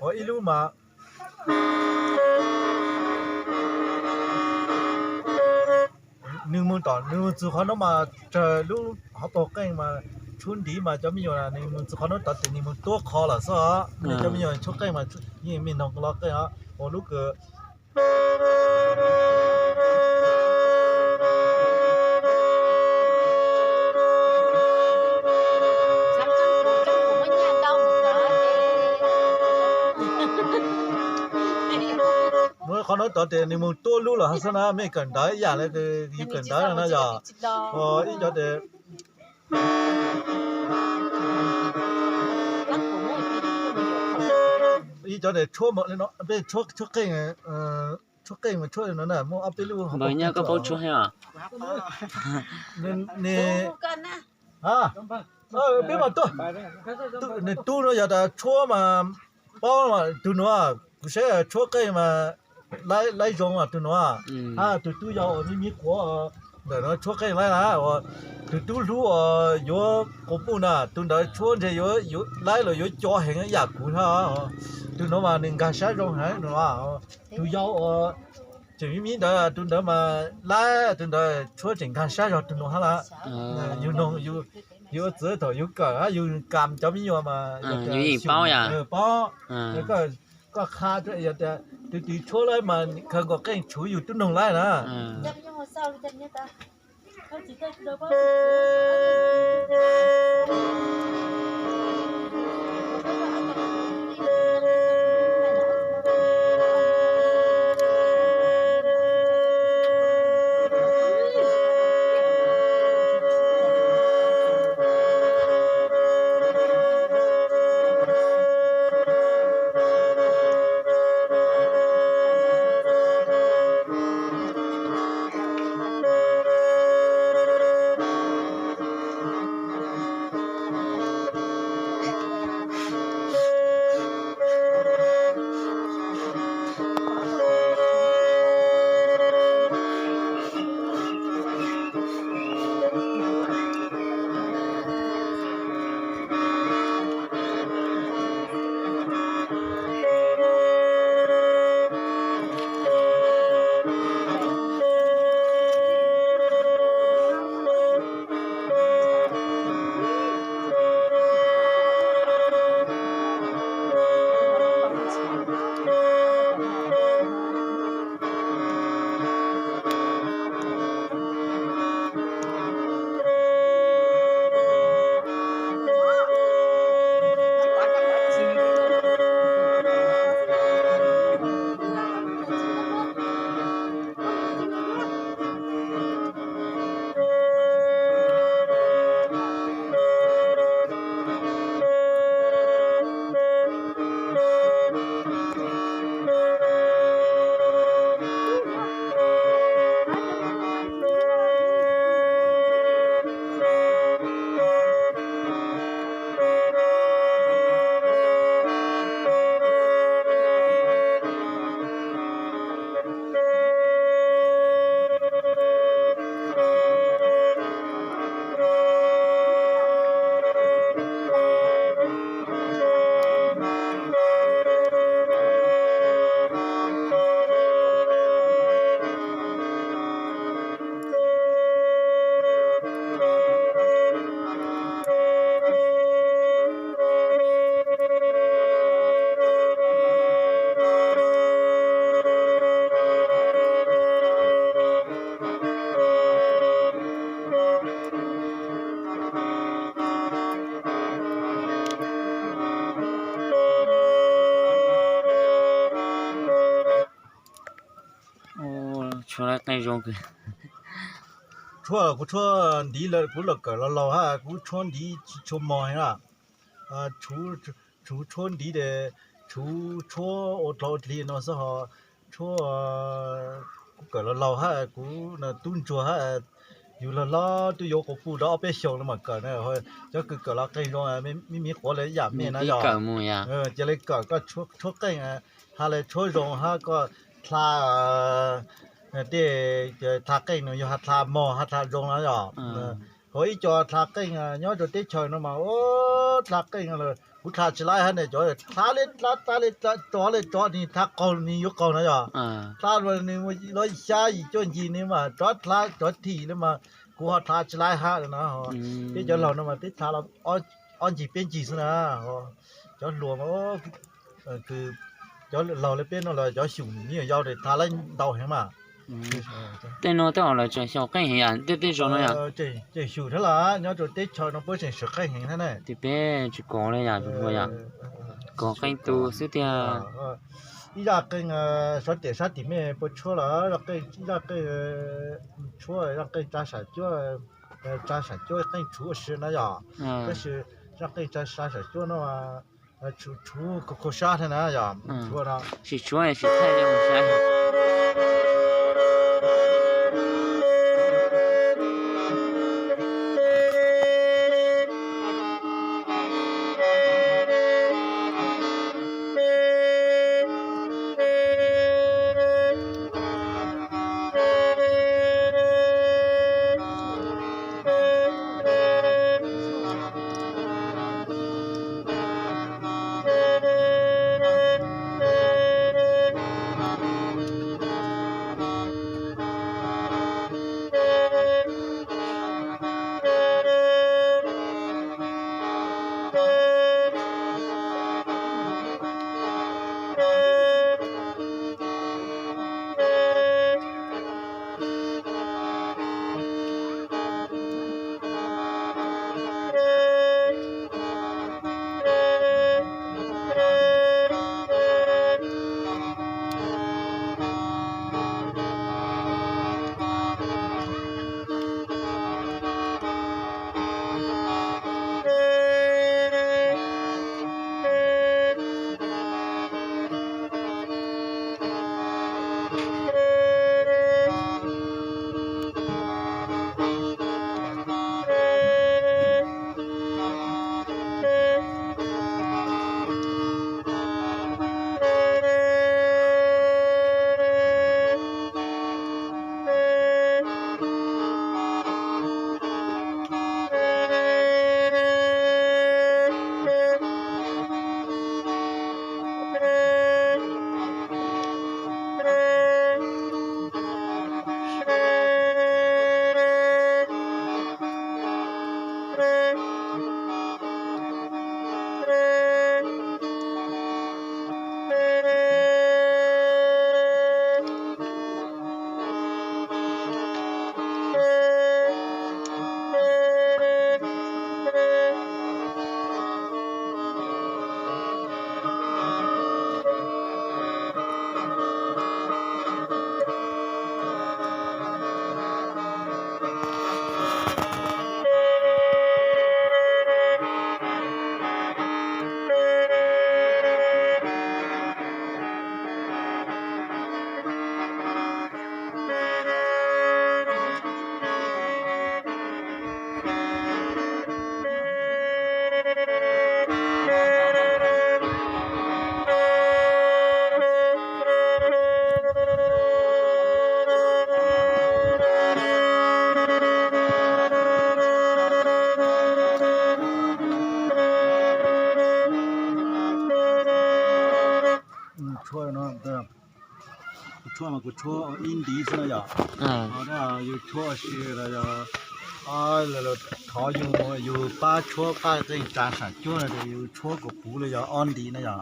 Ua ib lub mas nws mus tom nws mus txug qhov no mas raws lub hauv paus qeej mas tshuab ntiv mas cov me nyuam nws mus txug qhov no tod ces nws mus tuab qho lawm xwb os. Cov me nyuam tshuab qeej mas yeej me noog los qeej os. Ua lub kws Muab qhov no tod ces nws mus tuab lub lawm xwb na, mej kawm ntawv ib yam li yus kawm ntawv no na yog. Ib cov ces ib cov ces tshuab, peb tshuab qeej, tshuab qeej mas tshuab no na muaj ob peb lub. Npawg Nyiaj koj paub tshuab heev os. Peb mas tuaj, nws tub no yog tas tshuab mas paub mas tug nuav, kuv saib tshuab qeej mas laib zoo tug nuav. Hab tug tub yau uas me me quav ntawm no tshuab qeej laib na, tus tub hlub uas yuav quas puj na, tus ntawd tshuab ntshe laib los yuav co heev ib yam kuv hab. Tus nuav mas nws nkag sab zoo heev no. Tus yau uas tseem me me ntawd tus ntawd mas laib, tus ntawd tshuab tseem nkag sab zog tus nuav hab lawm. Yus noog, yus ua txwv thaum yus kawm hab yus kam cov me nyuam mas paub. Koj qha yog tias tus twg tshuab laib mas khaws nkaus qeej tshuv yus tub noog laib na. Tshuab qeej zoo kawg. Tshuab, kuv tshuab ntiv lawm, kuv los kawm los laus hab kuv tshuab ntiv tsis tshua mog heev na. Tshuv tshuab ntiv ces tshuv tshuab ua dlau ua dlig no xwb ho tshuab, kuv kawm los laus hab kuv tub ntsuag hab, yus log hlob twb yuav quas puj rau ob peb xyoos no mam kawm na. Cov kws kawm los qeeg zoo, me miv quav li ib yam mej na yog, cia li kawm koj tshuab qeej, hab li tshuab zoo hab koj dlha, tej dlha qeej no yog hab dlha mog hab dlha zoo na yog. Ho ib co dlha qeej nyob rau teb chaws no mas dlha qeej Kuv dlha tsis laib hab ne, cov dlha le dlha, dlha le dlha, rov le rov, nws dlha qaug nws yuav qaug na yog. Dlha los nws muaj xya yim cuaj ncig nws mas rov dlha rov thim li mas kuv ho dlha tsis laib hab no. Peb cov laug no mas peb dlha ob ncig peb ncig xwb na. Cov hluas mas, cov laug li peb no los cov xyum me nyuam yaus dlha laib ntau heev mas. Tej no tej zaum lawv tseem xyaum qeej heev yom, tej tej zos no yom. Tseem xyum thiab los nyob rau teb chaws no puab tseem sawv qeej heev thiab ne. Peb tsis kov li yom, yom, kov qeej tu xwb tiag. Ib zaj qeej sab tim sab tim mej puas tshuab los, ib zaj qeej tshuab, zaj qeej tsa sam cuab, tsa sam cuab qeej tshuv ua si na yom. Tab sis zaj qeej tsa sam cuab no tshuv kho sab thiab na yom. Sim tshuab sim thaij mus saib. Kuv tshuab mas kuv tshuab ib ntiv xwb na yom. Yus tshuab ua si los yog thov yus, yus pab tshuab paj qeej tsa sam cuab no ces yus tshuab kom puv li yog ob ntiv na yom.